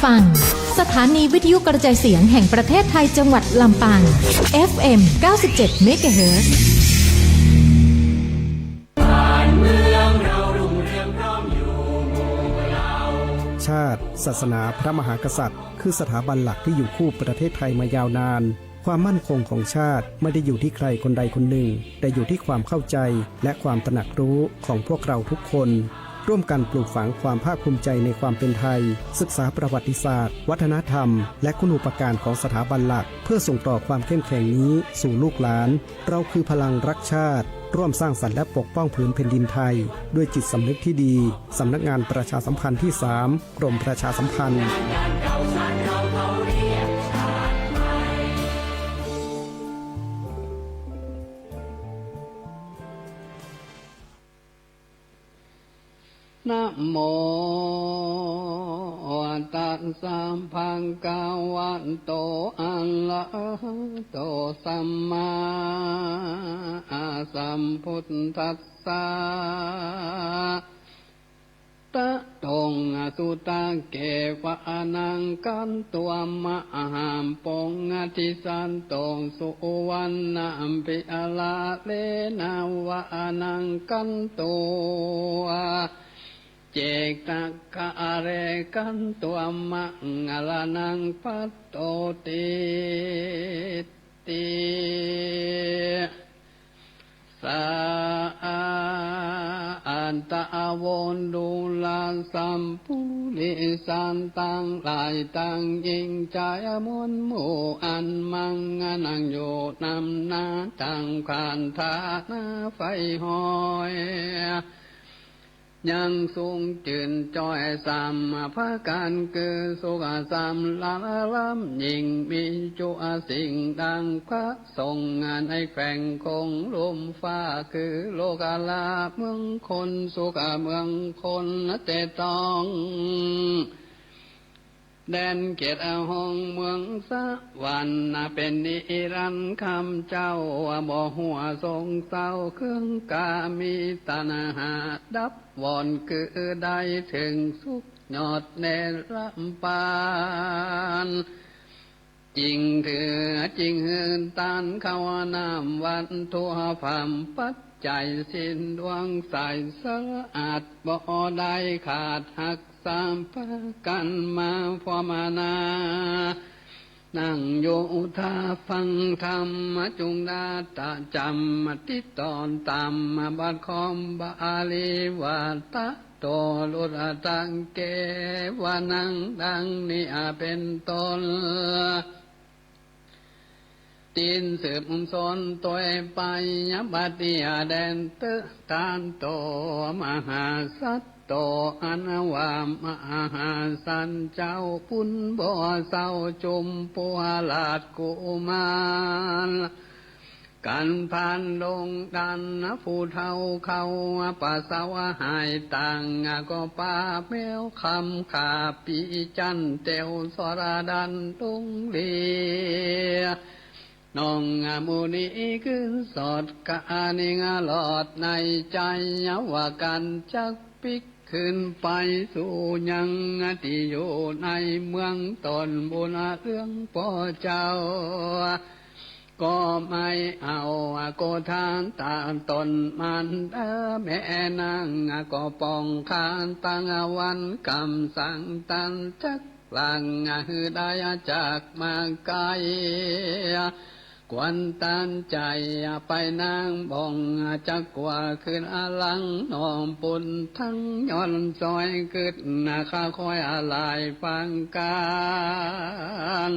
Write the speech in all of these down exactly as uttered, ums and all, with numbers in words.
ฟัง สถานีวิทยุกระจายเสียงแห่งประเทศไทยจังหวัดลำปาง เอฟเอ็ม เก้าสิบเจ็ด เมกะเฮิรตซ์ ชาติ ศาสนา พระมหากษัตริย์ คือสถาบันหลักที่อยู่คู่ประเทศไทยมายาวนาน ความมั่นคงของชาติไม่ได้อยู่ที่ใครคนใดคนหนึ่ง แต่อยู่ที่ความเข้าใจและความตระหนักรู้ของพวกเราทุกคน ร่วมกันปลูกฝังความภาคภูมิใจในความเป็นไทย ศึกษาประวัติศาสตร์ วัฒนธรรม และคุณูปการของสถาบันหลัก เพื่อส่งต่อความเข้มแข็งนี้สู่ลูกหลาน เราคือพลังรักชาติ ร่วมสร้างสรรค์และปกป้องผืนแผ่นดินไทย ด้วยจิตสำนึกที่ดี สำนักงานประชาสัมพันธ์ที่สาม กรมประชาสัมพันธ์ นะโม ตัสสะ ภะคะวะโต อะระหะโต สัมมาสัมพุทธัสสะ ตะโตง สุตะเกวะ อะหัง คันโต มะหัง ปุง อะทิสัตโต สุวัณณะ ภิลาเภนะ วะ อะหัง คันโต เจตะคะ อะเร คันโต มังคะละานัง ภัตโต ติ ติ สา อัตตะ วงศ์ ดูราสัพปุริสัตว์ตังหลายตังยิ่งใจ๋ มวลหมู่อันมั่ง นั่งอยู่นำหน้า ตังขันธานาไฟห้อย ยังสุขจืนจ้อยสามประก๋าน คือสุขสำราญยิ่ง มีจุสิ่งดังพระสงฆ์ในแขวงคงลุ่มฟ้า คือโลกาละเมืองคน สุขเมืองคนเตต้อง แดนเขตห้องเมืองสวรรค์ เป๋นนิรันดร์คำเจ้า บ่หัวสงเศร้า เครื่องก๋ามีตัณหาดับว่อน คือได้เถิงสุขยอดเนรปาน จิ่งถือจิ่งหื้อตานข้าวน้ำวัตถุพรรมปัจจัย ศีลดวงใสสะอาด บ่ได้ขาดหัก สามประก๋านมาพร้อมหน้า นั่งอยู่ท่าฟังธรรม จุ่งได้ตะจ๋ำติดต่อต๋าม บทคอมบาลีว่า ตะโต รุตตะเกวะ นัง ดังนี้เป๋นต้น ตี้สืบสนตวยไป บัดนี้แดนเต๊อะ ตะโต มหาสัตโต อันว่า มหาสัตว์เจ้าปุ้นบ่เศร้า จุมพราชกุมารกั๋น ผ่านดงดันผู้เฒ่าเขา ประสาวหายต่าง ก็ปาแมวคำ ข้าปี๋จันเตียวสระดัน ดงเลีย น้องมุนีขึ้นสอด กะนิงรอดในใจ๋ ว่ากั๋นจักปิ๊กขึ้นไปสู่ยัง ตี้อยู่ในเมืองต๋น บุญเรื่องป้อเจ้า ก็ไม่เอา โกฏฐาตะต๋น มารดาแม่นาง ก็ป้องข้าตั้งวัน กำสั่งตันจัก หลังหื้อได้จากมาไก๋ ควรตันใจ๋ไปนางบ่อง จักกลัวคืนหลังน้องปุ้น ทั้งย้อนซอยกึ๊ด ข้าคอยหลายฟังก๋าน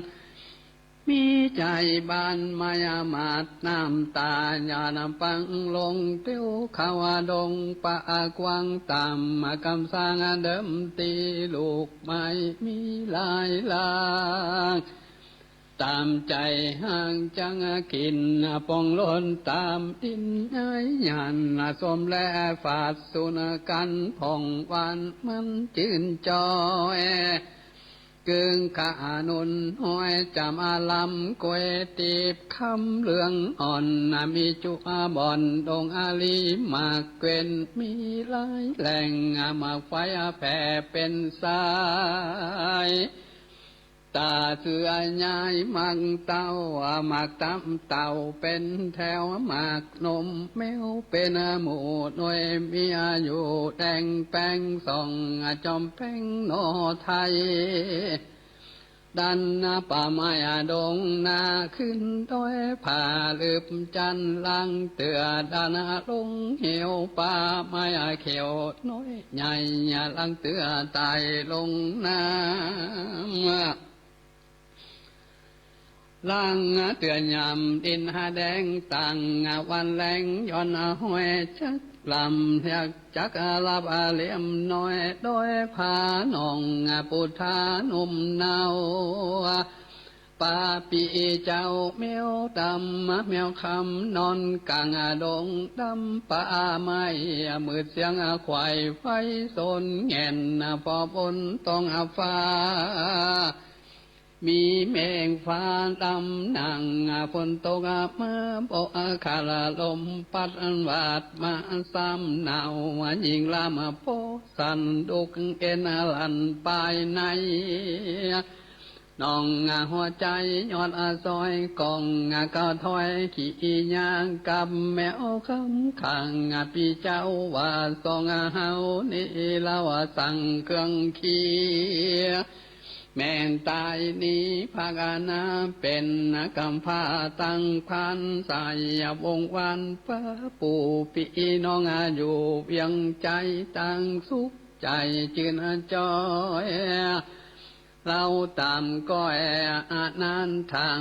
มีใจ๋บ้านไม้หมาด น้ำต๋าหยาดปังลง เตียวเข้าดงป่ากว้าง ต๋ามกำสั่งเดิมตี้ ลูกไม้มีหลายหลาก ต๋ามใจ๋หากจักกิ๋น ป่องหล่นต๋ามดิน ไอ้หยันส้มและฝาด สูนกั๋นผ่องหวาน มันจื้นจ้อย กึ่งขนุนห้อยจ๋ำอารามก๋วย ตีบคำเหลืองอ่อน มีจุบ่อนดงอาลีหมากเกวียน มีหลายแหล่งหมากไฟแผ่เป๋นสาย ต๋าเสือใหญ่หมากเต้า หมากตำเต้าเป๋นแถว หมากนมแมวเป๋นหมู่หน่วย มีอยู่แดงแป๋งส่องจ๋อมแป๋งหน่อไทย ดันป่าไม้ดงนา ขึ้นดอยผาลืบจันทร์ ล่างเตื้อดันลงเหว ป่าไม้เขียวน้อยใหญ่ ล่างเตื้อใต้ลงน้ำ ล่างเตื้อยำดินแดง ตั้งวันแลงย้อนห้อยจักรลำ เรียกจักรลับเหลี่ยมน้อย ดอยผาหนองปูทาหนุ่มเนา ป่าปี้เจ้าแมวดำ แมวคำนอนก๋างดงดำ ป่าไม้มืดเสียงขวายไฟสนแง่น ผ่อฝนต้องฟ้า มีเมฆฟ้าดำหนังฝนตกมา บ่ขาดลมพัดหวาดมา ซ้ำหนาวยิ่งลาม โปสันดุกเอ็นลั่นปายใน น้องหัวใจ๋ยอดซอย ก้องเก้าถ้อยขี่ย่างกับแมวคำขัง ปี้เจ้าว่าส่องเฮานี้ ลาวสั่งเครื่องเคียง แม่นต๋ายนี้ภาคหน้าเป๋นก๋ำพร้าตั้งครรภ์ สายวงศ์วานป๊าปู่ปี้น้องอยู่เวียงใจ๋ ตั้งสุขใจ๋จื้นจอย ลาวต๋ามก้อยอนันทาง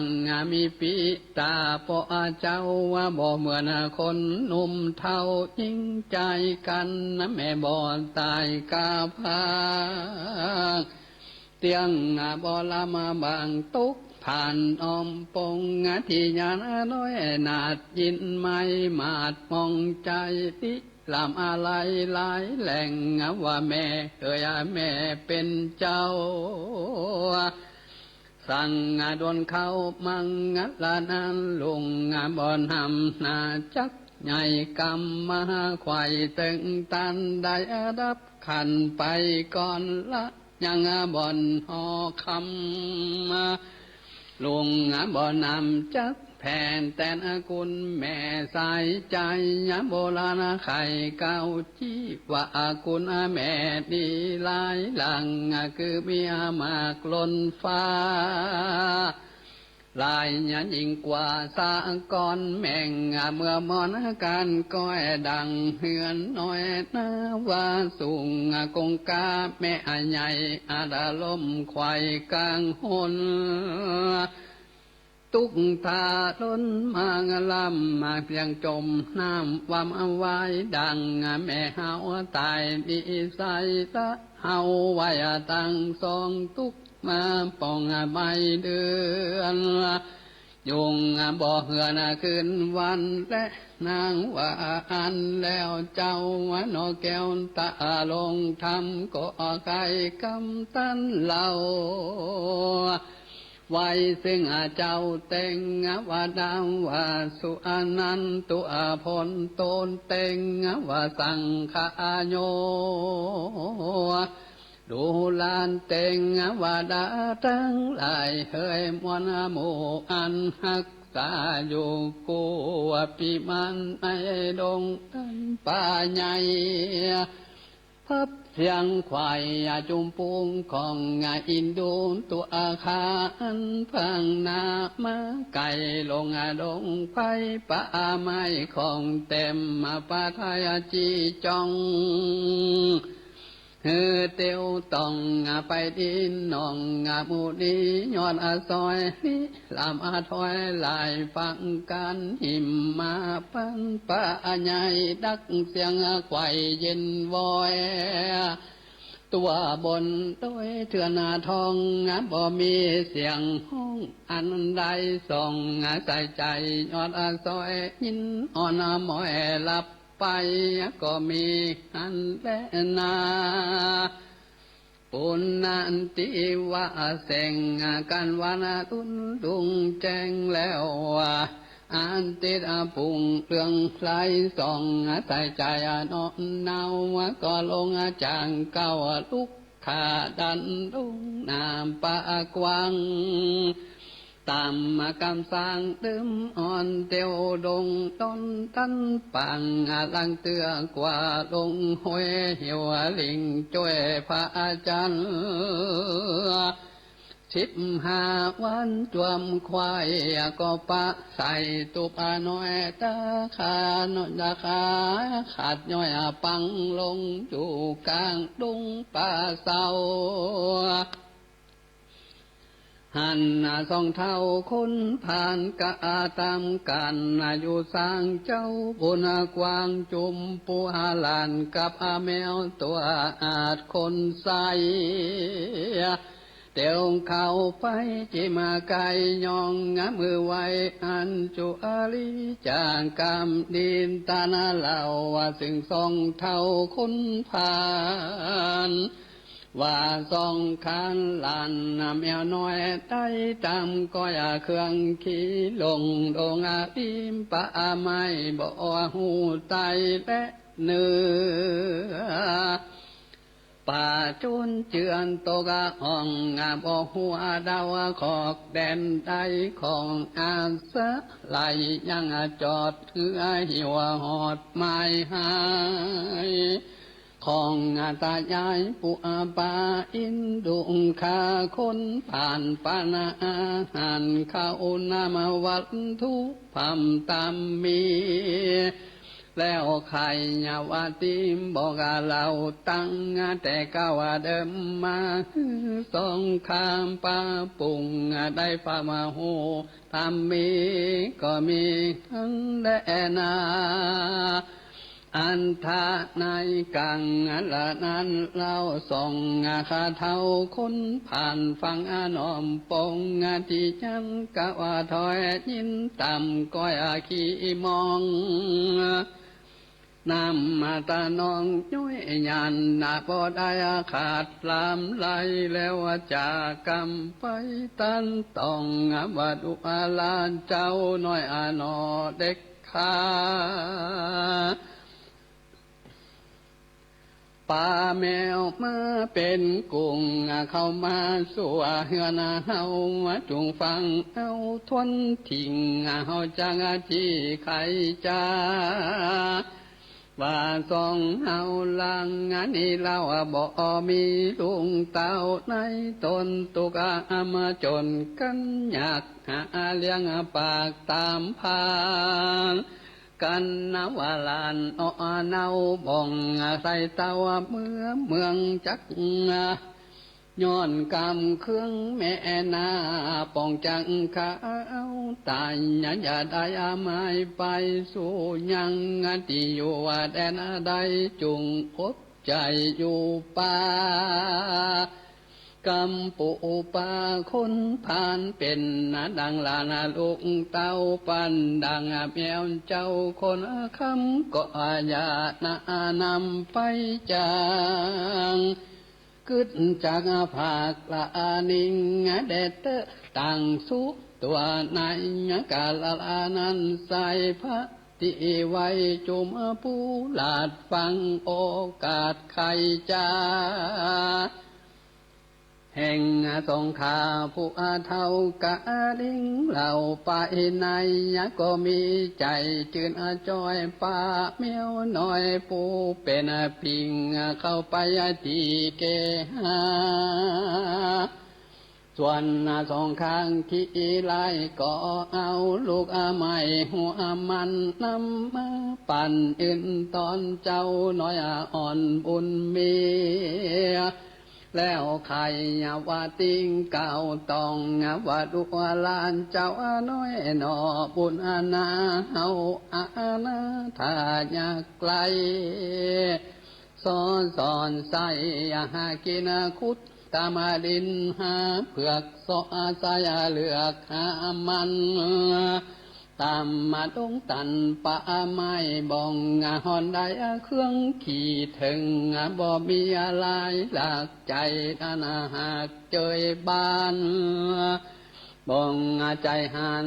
มีปี้ต๋าป้อเจ้า บ่เหมือนคนหนุ่มเฒ่า ยิ่งใจ๋กั๋นแม่บ่ต๋ายกาพร้าง เตี้ยงบ่ลำบาก ตกผ่านอ้อมปง ตี้ยานน้อยหนาดยินไม้หมาดมองใจ๋ ตี้ลำอะไรหลายแหล่ง ว่าแม่เอ๋ยแม่เป๋นเจ้า สั่งด่วนเข้ามังละนั้น ลุงบ่นำหน้าจักใหญ่กำมา ไขว่เติงตันได้ดับขันไปก่อนละ ยังบ่นห่อคำ ลุงบ่นำจักแผ่นแตนกุณแม่สายใจ๋ โบราณไขเก่า จี้ว่ากุณแม่นี้หลายหลัง คือมีหมากล้นฟ้า หลายยิ่งกว่าสะก่อนแม่ง เมื่อมอนก๋านก้อยดังเฮือนน้อย หน้าว่าสูงกงกาแม่ใหญ่ อาดลมไขว่กลางหน ตุ๊กตาล้นมางลำ มาเพียงจมน้ำวำเอาไว้ ดังแม่เฮาต๋ายดีใส ละเฮาไว้ตั้งสอง ตุ๊กมาป่องใบเดือน ยุงบ่เฮือนคืนวัน และนางว่าอั้นแล้ว เจ้าหน่อแก้วต๋าลงธรรม ก็ไขกำตันเล่า ไว้ซึ่งเจ้าเต็งว่าดาวว่าสุอนันตุอภล ตนเต็งว่าสังขโย ดูหลานเต็งว่าดาตังหลาย เฮยมวลหมู่อันฮักษาอยู่ กู้ว่าปี้มันในดงตันป่าใหญ่ พับเสียงไขว่จุมปุงของอินดูตัวข้า อันพังหน้ามาไก่ลงดงไฟ ป่าไม้ของเต็มป่าไทยจี้จ้อง หื้อเตียวต้องไปดินหนองหมู่นี้ ยอดซอยนี้ลำถ้อยหลาย ฟังก๋านหิมมาปันป่าใหญ่ ดักเสียงไขว่เย็นวอย ตัวบนโดยเทือนทอง บ่มีเสียงฮ้องอันใดส่องใส่ใจ๋ ยอดซอยยินอ่อนหม้อยหลับไป ก็มีอันแลนา ปุณณทิวาเสงกั๋นวันรุ่นรุ่งแจ้งแล้ว อาทิตย์พุ่งเรืองไพรส่องใสจ๋าน้อมนาว ก็ลงจากเกล้าลุก ข้าดันลงหน้าปากกว้าง ต๋ามกำสร้างเติมอ่อนเตียวดง ต้นตันปางหลังเตื้อกว่าลงห้วย หิ้วหลิ่งจ้วยพระอาจารย์ สิบห้าวันจวมควาย ก็ปะใส่ตุ๊บน้อย ตาขานอนตาขาขาดย้อยปังลงอยู่กลางดงป่าเศร้า หันสองเฒ่าคนผ่านกะตามกั๋น อยู่สร้างเจ้าบุญกว้าง จุมปู่หลานกับแมวตั๋วอาจคนใส เตียวเข้าไปจิมไกย่องมือไหว้ อัญจุลีจากกำดินตานเหล่า ว่าซึ่งสองเฒ่าคนผ่าน ว่าสองขานหลานแมวน้อย ได้ต๋ามก้อยเครื่องขี่ลงดงริมป่าไม้ บ่ฮู้ใต้และเหนือ ป่าจุนเจือนตกห้อง บ่ฮู้ดาวขอกแดนใด ของอาศัยยังจอดเฮือหิ้วฮอดหมายหาย ของตายายปู่ป้าอินดุงข้าคนผ่าน ปานอาหารข้าวน้ำวัตถุพร่ำต๋ามมี แล้วใค่ว่าตี้บอกเล่าตั้งแต่เก่าเดิมมา หื้อสองข้าป้าปุ้งได้ฟังมาฮู้ ธรรมมีก็มีทั้งแลนา อันทะในกังละนั้นเล่า สองข้าเฒ่าคนผ่านฟังน้อมปอง ตี้ยังกะว่าถ้อยยินต๋ามก้อยขี้มอง น้ำตานองย้อยหยันบ่ได้ขาด ลามไหลแล้วจากกำไปตันต้อง ว่าดูอาหลานเจ้าน้อยหนอเด็กข้า ปาแมวมาเป๋นกุ้ง เข้ามาสู่เฮือนเฮา จุ่งฟังเอาถ้วนทิ้ง เฮาจักตี้ไขจ๋า ว่าสองเฮาหลังนี้เล่า บ่มีลุงเต้าในต๋น ตุ๊กข์อำจนกั๋นยาก หาเลี้ยงปากต๋ามพาน กั๋นนะว่าหลานอ้อเนาบ่อง ใส่เต้าเมือเมืองจัก ย้อนกำเครื่องแม่นา ป่องจักขาวต๋าย อย่าได้หมายไปสู่ยัง ตี้อยู่แดนใดจุ่งอดใจ๋อยู่ป่า กำปู่ป้าคนผ่านเป๋นดังหลานลูกเต้า ปันดังแมวเจ้าคนคำ ก็อย่านานำไปจาง กึ๊ดจักภาคละนิ่งแดดเต๊อะ ต่างสุตัวในกาละนั้น ใส่พระตี้ไว้จุมผู้หลาดฟังโอกาสไขจ๋า แห่งสองข้าผู้เฒ่ากะลิงเหล่าไปใน ก็มีใจ๋จื้นจ้อย ป้าแมวน้อยผู้เป๋นผิง เข้าไปตี้เกหา ส่วนสองข้างขี้ไล่ก็เอาลูกไม้หัวมันนำมาปั่น อื่นต๋อนเจ้าน้อยอ่อนบุญมี แล้วไขว่าติ่งเก้าต้อง ว่าดูหลานเจ้าน้อยหนอบุญนา เฮาอนาถายากไร้ สอสอนใส่หากิ๋นขุดต๋ามดิน หาเผือกสอใส่เลือกหามัน ต๋ามมาดงตันป่าไม้บ่อง ห่อนได้เครื่องขี่เถิง บ่มีอะไรหลากใจ๋ นั้นหากเจยบ้าน บ่องใจ๋หัน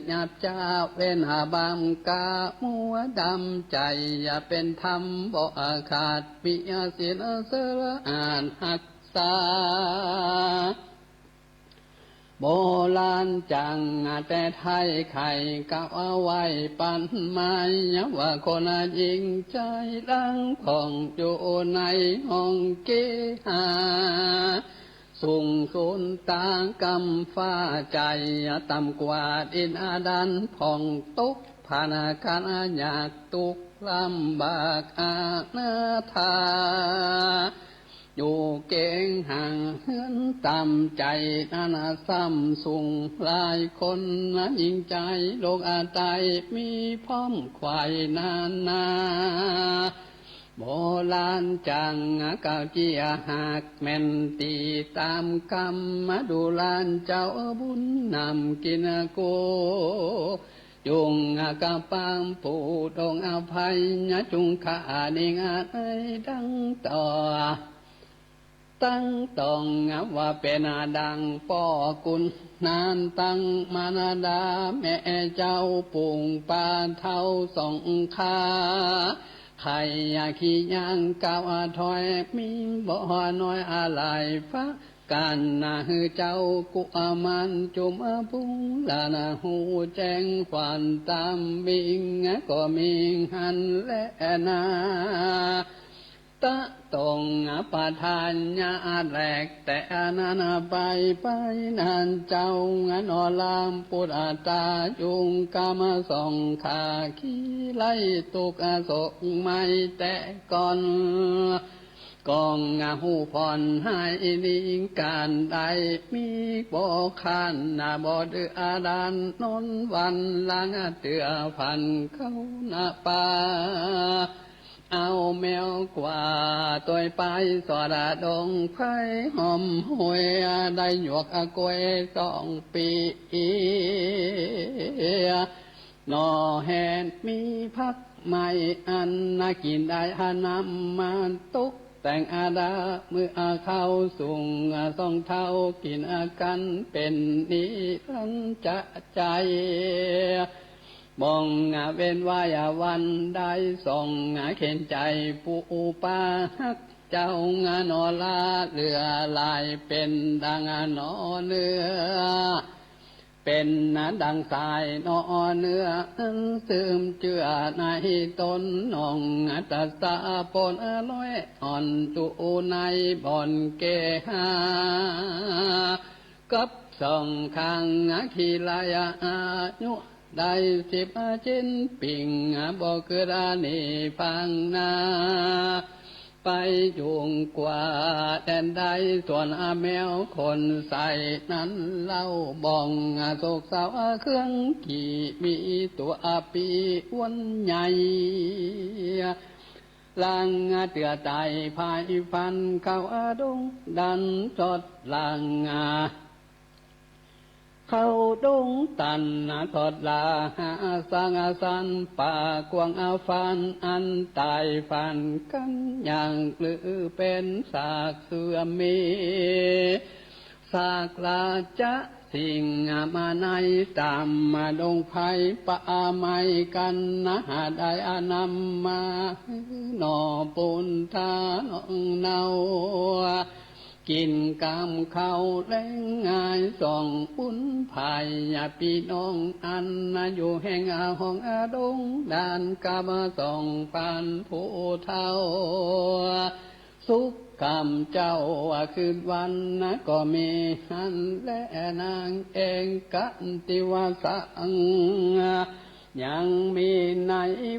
หยาบจ๊า เว้นบาปก๋ามัวดำใจ๋ อย่าเป๋นธรรมบ่ขาด มีศีลสะอาดหักษา โบราณจังแต่ไทยใคร่ กล่าวเอาไว้ปันหมาย ว่าคนหญิงใจ๋หลังผ่อง อยู่ในห้องเกหา สูงสุดต๋าก้ำฟ้าใจ๋ ต่ำกว่าดินดาน ผ่องตกผ่านการยาก ตุ๊กข์ลำบากอนาถา อยู่เก๋งห่างเฮือนต๋ามใจ๋ นั้นซ้ำสูงหลายคน หญิงใจ๋โลกใต้ มีพร้อมไขว่นานา โบราณจังกล่าวเจียหากแม่น ตี๋ต๋ามกำมาดูหลานเจ้าบุญนำกิ๋นกู้ จุ่งกะปางผู้ดงอภัย จุ่งข้านิ่งในดังต่อ ตั้งต้องว่าเป๋นดังป้อกุณ นั้นตั้งมารดาแม่เจ้า ปู่ป้าเฒ่าสองข้า ใค่ขี้ย่างก้าวถอย มีบ่น้อยอาลัย พากันหื้อเจ้ากุมาร จุมพุงหลานฮู้แจ้ง ขวัญต๋ามวิ่งก็มีหั้นแลนา ตะตงประทานญาแหลก แต่นั้นไป ไปนั้นเจ้าหนอลามปุตตา จุ่งกำสองข้า ขี้ไร้ตุ๊กข์โศกไม้แต่ก่อน ก็ฮู้ผ่อนหายนี้ ก๋านได้มีบ่คร้าน บ่ดื้อด้านนอนวัน หลังเตื้อฟันเข้านาป่า เอาแมวกว่าตวยไปสอดดงไพรหอมหวย ได้หยวกกล้วยสองปี หน่อแหนมีผักไม้อันน่ากิ๋น ได้นำมาตกแต่งอาดา เมื่อเข้าสุงสองเฒ่า กิ๋นกั๋นเป๋นนิรันดร์ใจ๋ บ่องเว้นไว้วันได้สอง เข็ญใจ๋ปู่ป้าฮักเจ้าหนอลา เหลือหลายเป๋นดังหนอเนื้อ เป๋นดังสายหนอเนื้อ อันสืบเจื้อในต๋น น้องตัสสะปนน้อยอ่อน อยู่ในบ่อนเกหา กับสองข้างขี้ไร้อายุ ได้สิบเจ็ดปี๋ บ่เกิดนิพพานา ไปจุ่งกว่าแดนใด ส่วนแมวขนใสนั้นเล่า บ่องโศกเศร้าเครื่องขี้ มีตั๋วปี้อ้วนใหญ่ หลังเตื้อต๋ายพ่ายฟันเข้าดง ดันสอดหลัง เข้าดงตันสอดหลัง สร้างสันป่ากว้าง ฟันอันต๋ายฟันกั๋นอย่าง หรือเป๋นซากเสือมี ซากราชสิงหมาใน ต๋ามดงไพรป่าไม้กั๋นนา ได้นำมาหื้อหน่อปูนทาน้องเนา กิ๋นกำข้าวแลงง่ายสองบุญภาย ปี้น้องอันอยู่แห่งห้องดง ด้านกำสองปันผู้เฒ่า สุขกำเจ้าคืนวันก็มีหั้นแลนาง เองกันติวสัง ยังมีใน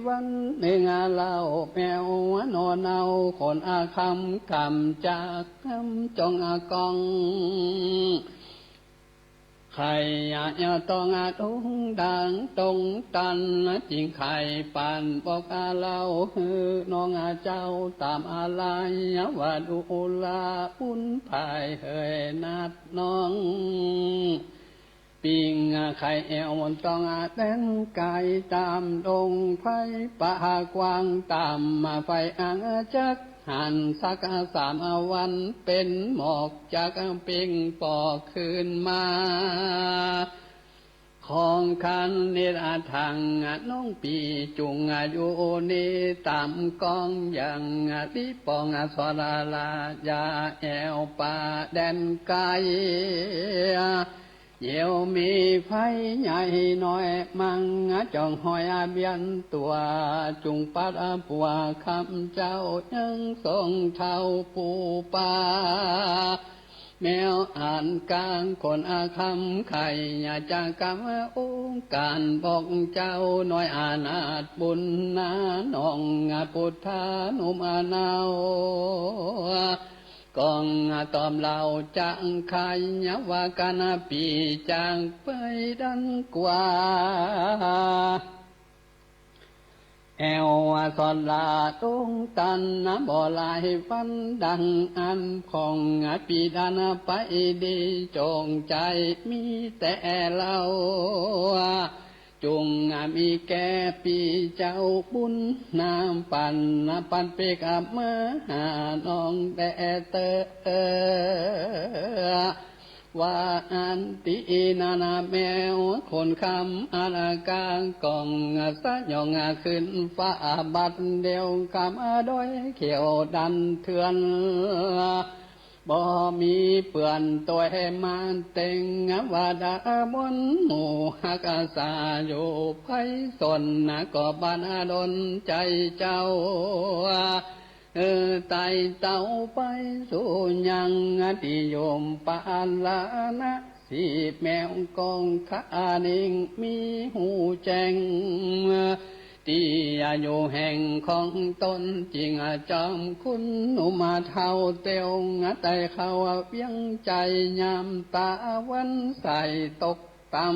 วันนึ่งเล่า แมวหนอเนาขนคำ กำจากกำจองกอง ใค่ต้องตรงดังตรงตัน จึงใค่ปานบอกเล่าหื้อน้องเจ้าต๋ามอาลัย ว่าดูราบุญภายเหยนัดน้อง ปิ้งไข่แอ่วต้องแดนไก๋ต๋ามดงไพรป่ากว้าง ต๋ามไฟอังจักหันสักสามวัน เป๋นหมอกจักปิ้งปอกคืนมา ของขันนิรัตถังน้องปี้จุ่งอยู่นี้ ต๋ามกองยังลิปองสอนลา อย่าแอ่วป่าแดนไก๋ เหี่ยวมีไฟใหญ่น้อยมั่ง จ้องห้อยเบียนตั๋ว จุ่งปัดปัวคำเจ้า ยังทรงเฒ่าปู่ป้า แมวอ่านกลางคนอาคำไข่ อย่าจะกำองค์การบอกเจ้า น้อยอนาถบุญนาน้องพุทธานุมานาว กองตอมเหล่าจักไข่ ว่ากั๋นปี้จักไปดันกว่า แอ่วสอนลาตรงตันบ่หลายวัน ดังอั้นของปี้ดันไปดี จงใจ๋มีแต่เฮา จุ่งมีแก่ปี้เจ้าบุญนาปัน ปันปิ๊กมาหาน้องแต๊เต๊อ ว่าอันตี้นั้นแมวคนคำอันกลางกอง สยองขึ้นฟ้าบัดเดียว กำดอยเขียวดันเถื่อน บ่มีเปื้อนตวยมาเต็ง ว่าดาบนหมู่ฮักษาอยู่ไพศาล ก็บันดลใจ๋เจ้า เออ ไต่เต้าไปสู่ยังตี้อยู่ปาราณสี แมวกองขานิ่งมีฮูแจ้ง ตี้อยู่แห่งของต๋น จิ่งจอมคุณหนุ่มเฒ่า เตียวไต่เข้าเวียงใจ๋ ยามตะวันใสตกต่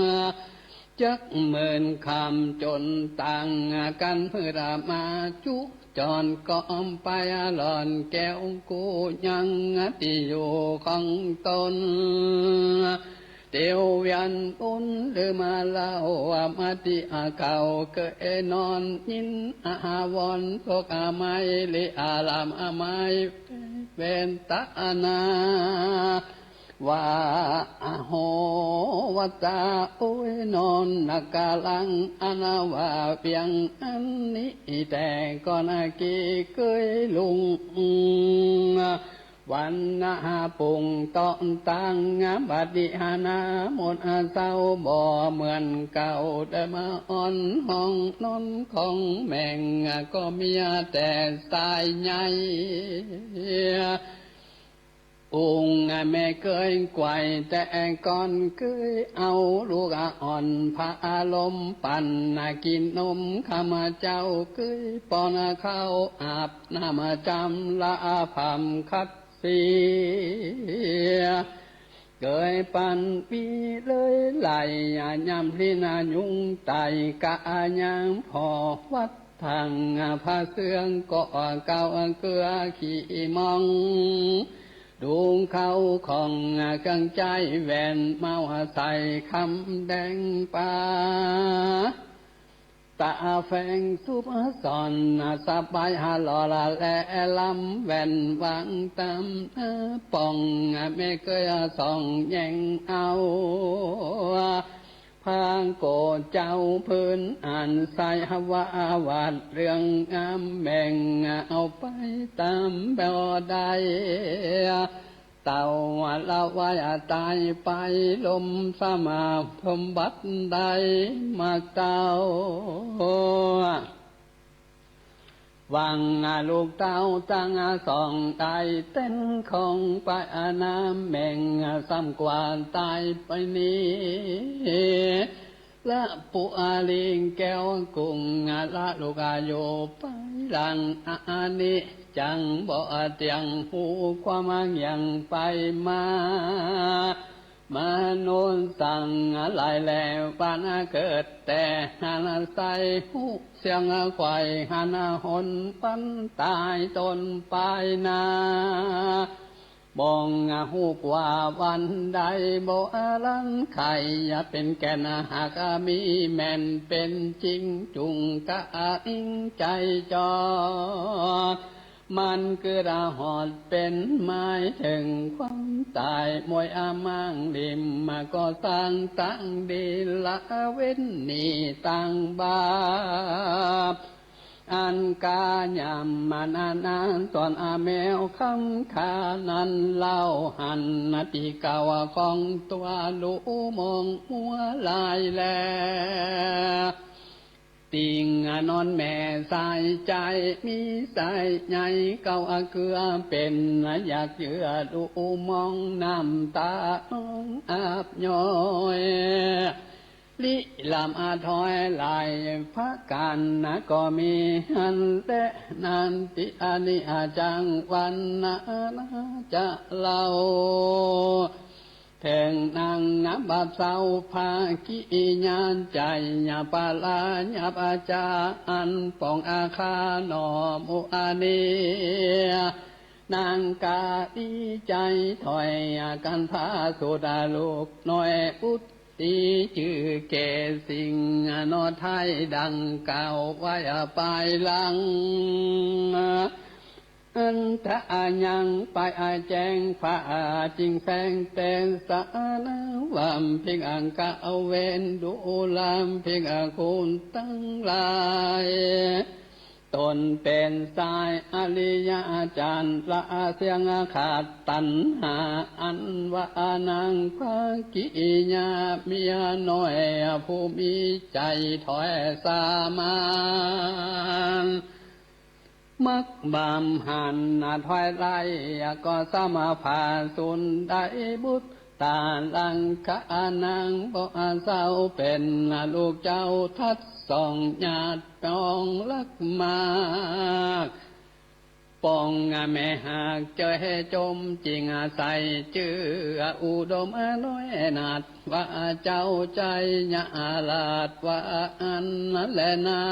ำ จักเมินค่ำจ๋นต่างกั๋น มืดมาจุจรก็ไป หล่อนแก้วกู้ยังตี้อยู่ของต๋น เตียวเวียนบุญลืมเล่า มาตี้เก่าเกยนอน ยินอาวรณ์โศกไม้ ลิอาลามไม้เวทนา ว่าอโห วัตตา โอ้ยนอนนักกาลัง อันว่าเวียงอันนี้ แต่ก่อนกี้เกยลุง วันนาปุงต้องตั้ง บัดนี้นาหมดเศร้า บ่เหมือนเก่า ได้มาอ่อนห้องนอนของแม่ง ก็มีแต่สายใย องค์แม่เกยไกว แต่ก่อนเกยเอาลูกอ่อน พาลมปั่นกินนม ข้ามาเจ้าเกยป้อนข้าว อาบน้ำจำละผำขัดเสีย เกยปั่นปีเลยไหล ยามพลีนายุงไต่ กะยางพอวัด ทั้งผ้าเสื้องก็เก่าเกลือขี้มอง ดุงเข้าของเครื่องใจ๊แหวนเมาใส่คำแดงปา ตาแฝงสุบสอนสบายหล่อละแลล้ำแหวนวางต๋ามหน้าป่อง แม่เกยส่องแยงเอา พระโกศเจ้าพื้นอันใส ว่าวัดเรื่องงามแบ่งเอาไปต๋ามบ่ได้ เต้าละวายต๋ายไป ลมสมาสมบัติได้มาเต้า หวังลูกเต้าตังสองได้เต้นของไปน้ำแม่ง ซ้ำกว่าต๋ายไปนี้ ละปุอาลีแก้วกุง ละลูกอายุไปหลัง อันนี้จังบ่เตียง ฮู้ความเงี่ยงไปมา มนุษย์สังหลายแล วันเกิดแต่หันใส ฮู้เสียงไขว่หันหน วันต๋ายตนปายหน้า บ่ฮู้ว่าวันใดบ่ลังใค่ เป๋นแก่นหากมีแม่นเป๋นจริง จุ่งกะอิงใจ๋จ่อ มันกึ๊ดฮอดเป๋นหมายเถิงความต๋าย มวยอมังลิมมาก่อสร้างตังดี ละเว้นหนี้ตังบาป อันกายำมานานา ส่วนอาแมวคำขานั้นเล่าหันนาติเก่าของตั๋ว ลูมองมัวหลายแล ติ่งนอนแม่สายใจ๋ มีสายใหญ่เก่าเกือ เป๋นอยากเยื่อลูมอง น้ำต๋านองอาบย้อย ลี้ลับถอยหลายประก๋านนะ ก็มีหั้นแล นันติอานิจจัง วันนะจะเล่า เถิงนางนับบับเศร้า ภากิยาใจ๋ ยาปาลายับอาจา อันปองอาคาหนอหมู่อานี้ นางกาดีใจ๋ถอย อาการพาสุดาลูกน้อย อุต ตีจื้อเกศสิงห์นอไทยดังกล่าวไว้ปายหลัง อันถ้ายังไปแจ้งพระจิ่งแสงเตสะนะ ว่าเพียงอังกะเวนดูลามเพียงคุณตังหลาย ต๋นเป๋นสายอริยะจ๋ารย์ ละเสี้ยงขาดตัณหา อันว่านางภากิยาเมียน้อยผู้มีใจ๋ถอยสามัญ มักบำหันถอยไล่ ก็สมาภาสุนได้บุตร ตาลังคะนางบ่เศร้า เป๋นลูกเจ้าทัดสอง ญาติน้องรักมาก ปองแม่หากเจอจม จิ่งใส่จื้ออุดมน้อยนัด ว่าเจ้าใจ๋ญาลาดว่าอั้นแลนา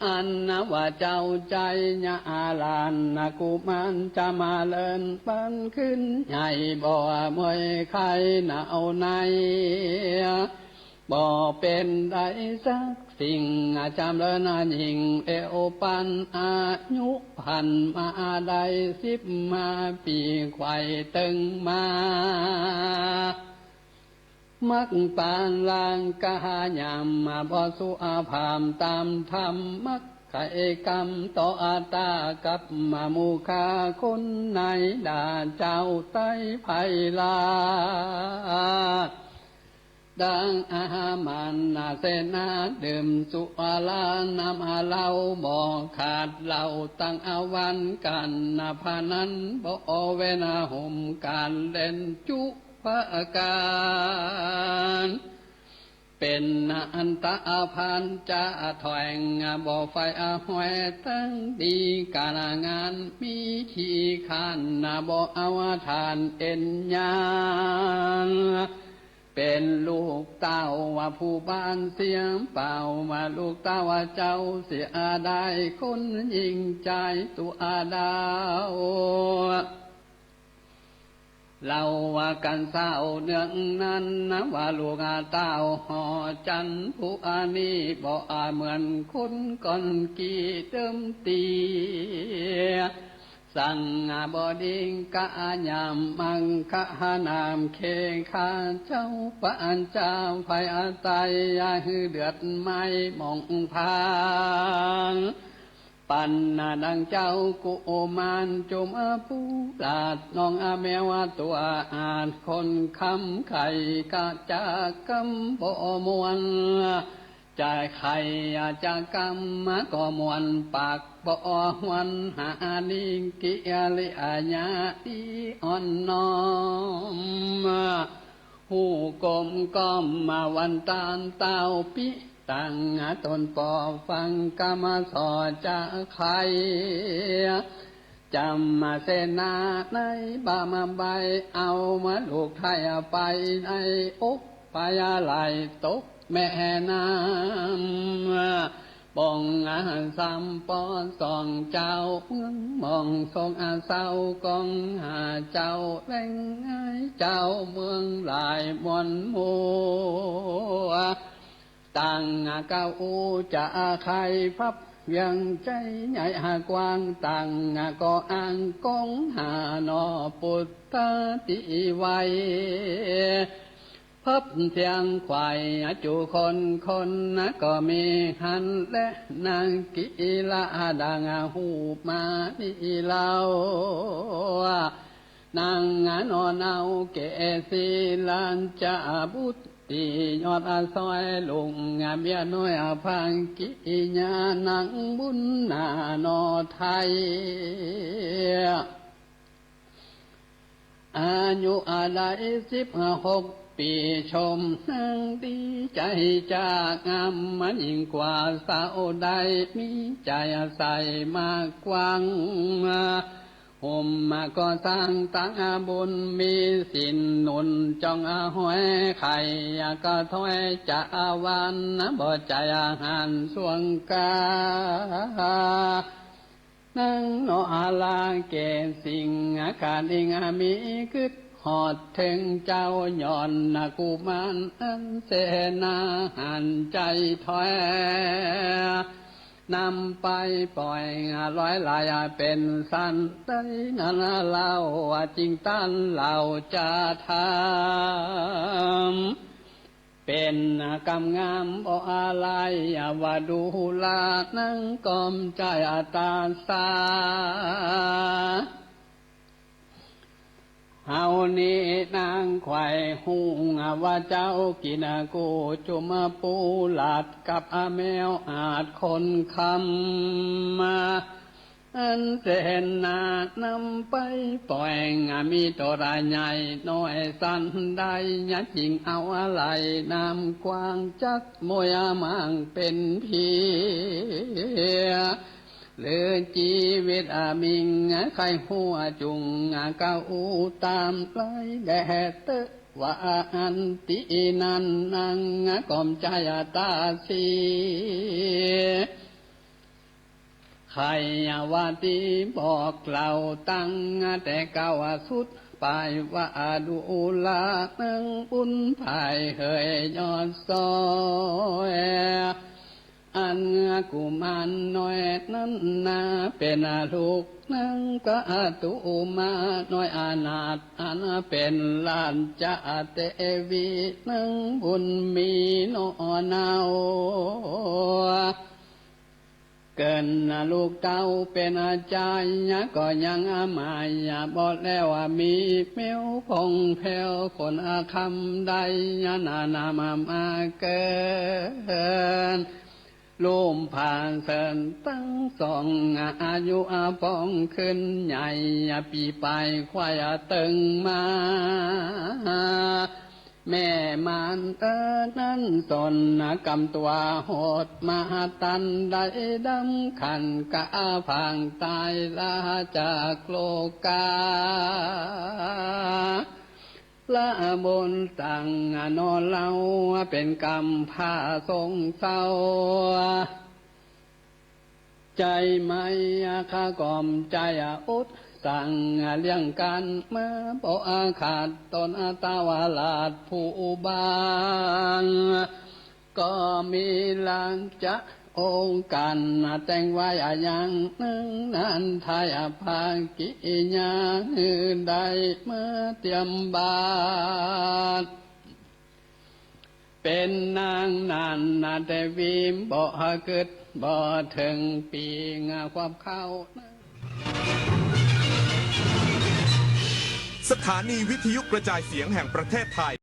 อันว่าเจ้าใจ๋ญาลาดนะ กุมารจะมาเลินปันขึ้นใหญ่ บ่เมื่อยไข้หนาวใน บ่เป๋นได้สักสิ่ง จ๋ำเลินยิ่งเอวปัน อายุพันมาได้สิบห้าปี๋ ไขว่เติงมา มักปานลางกะหายามมาบ่สุอาภาพต๋ามธรรม มักไขกรรมต่ออัตตากับมาหมู่ข้าคนใน ด่าเจ้าใต้ไพลาด ดังอาหารนาเสนา ดื่มสุราน้ำเหล้าบ่ขาด เหล้าตั้งอาวันกั๋นนา พนันบ่เว้น ห่มก๋านเล่นจุ ประก๋าน เป๋นอันตะพันจะถอย บ่ใฝ่ห้อยตังดี ก๋านงานมีขี้ข้าน บ่เอาทานเอ็นยาน เป๋นลูกเต้าว่าผู้บ้านเสียเป่า ว่าลูกเต้าว่าเจ้าเสียได้ คนยิ่งใจ๋ตั๋วดาว เล่าว่ากั๋นเศร้าเนืองนั้นนะ ว่าลูกเต้าหอจันทร์ผู้อันนี้ บ่เหมือนคนก่อนกี้เดิมเตี้ย สั่งบ่ดิ้งกะยำมังคะหานามเค ข้าเจ้าปัญจาภัยอัตไตย อย่าหื้อเดือดไหม้หมองพาน ปันนาดังเจ้ากุมารจุมผู้หลาด น้องอาแมวตั๋วอาจคนคำไข่กะจากกำบ่มวน จะไข่จะกำมาก็มวนปากบ่หวน หานิกิริยาดีอ่อนน้อม ฮู้กลมกล่อมมาวันตานเต้าปิตัง ตนปอฟังกำสอจะไข่ จำมาเสนาในบ่ามาใบ เอามาลูกไถ่ไปในอกไปไหลตกแม่น้ำ ปองอาสามปอสองเจ้าเมืองหมอง สองอาเศร้ากองห้าเจ้าแหล่งอ้ายเจ้าเมืองหลายมวลหมู่ ต่างอาเก้าอู้จะอาใค่พับเวียงใจ๋ใหญ่อากว้าง ต่างอาก่ออ้างกองห้าหน่อปุตตะตี้ไว้ พับเสียงขวายอาจูคนคนนะก็มีหั้นแล นางกิลาดังอาฮูปมานี้เล่า นางอาหน่อเนาเกศรีราชบุตรียอดอาซ้อยลุงอาเมียน้อยอาพังกิยานางบุญนาหน่อไทย อายุอาได้สิบหกปี๋ ชมนางดีใจ๋จ้างาม มันยิ่งกว่าสาวใด มีใจ๋ใสมากกว้าง ห่มมาก็สร้างตั้งบุญ มีศีลหนุนจ่องอาห้อย ใค่ก็ถ้อยจะอาวัน บ่ใจ๋อาหารส่วงกา นางหน่ออาลาเกศสิงห์อาคานิงอามีกึ๊ดฮอดเถิงเจ้า ย้อนนากุมารอันเสนาหันใจ๋ถ้อย นำไปป่อยอาร้อยลายเป๋นสันใดนั้นเล่า ว่าจริงต้านเล่าจะถาม เป๋นกำงามบ่อาลัย ว่าดูรานังกอมใจ๋อาตาสา เฮานี้นางใค่ฮู้ว่าเจ้ากิ๋นกู้จุมปูหลาดกับอาแมวอาจคนคำมา อันเสนานำไปป่อย มีโตดาใหญ่น้อยสันใด ยะจิ่งเอาอาลัยน้ำกว้างจักมวยมั่งเป๋นเพีย หรือจีวิตอามิงใค่ฮู้จุ่งกะอู้ต๋ามไหลแลเต๊อะ ว่าอันตี้นั้นนางกอมใจ๋อาตาสี ใค่ว่าตี้บอกเล่าตั้งแต่เก๊าสุดไป ว่าดูรานังบุญภายเหยยอดซ้อย อันกุมารน้อยนั้นนาเป๋นลูกนางกะตุมาน้อยอนาถ อันเป๋นราชเตวีนางบุญมีหน่อเนา เกิ๋นลูกเต้าเป๋นอาจารย์ ก็ยังอามายบ่แล้ว มีแมวผ่องแผ้วคนอาคำได้ นานามมาเกิ๋น ลุ่มผ่านเสินตั้งสอง อายุอาปองขึ้นใหญ่ ปี๋ปายควายเติงมา แม่มารเอิ้นนั้นสนกำตั๋วโหดมาตันได้ดำขันกะผางต๋ายลาจากโลกา ละบุญตังหน่อเล่าเป๋นกำพร้าทรงเศร้า ใจ๋ไหมข้ากอมใจ๋อุดสั่งเลี้ยงกั๋นมาบ่ขาด ตนตาวราชผู้บ้าน ก็มีราชองค์ก๋านแต่งไว้อย่างนึ่งนั้น ถ้าภากิยาหื้อได้มาเตรียมบาตร เป๋นนางนั้นนาเตวีบ่กึ๊ดบ่เถิงปี๋งาความเข้านะ สถานีวิทยุกระจายเสียงแห่งประเทศไทย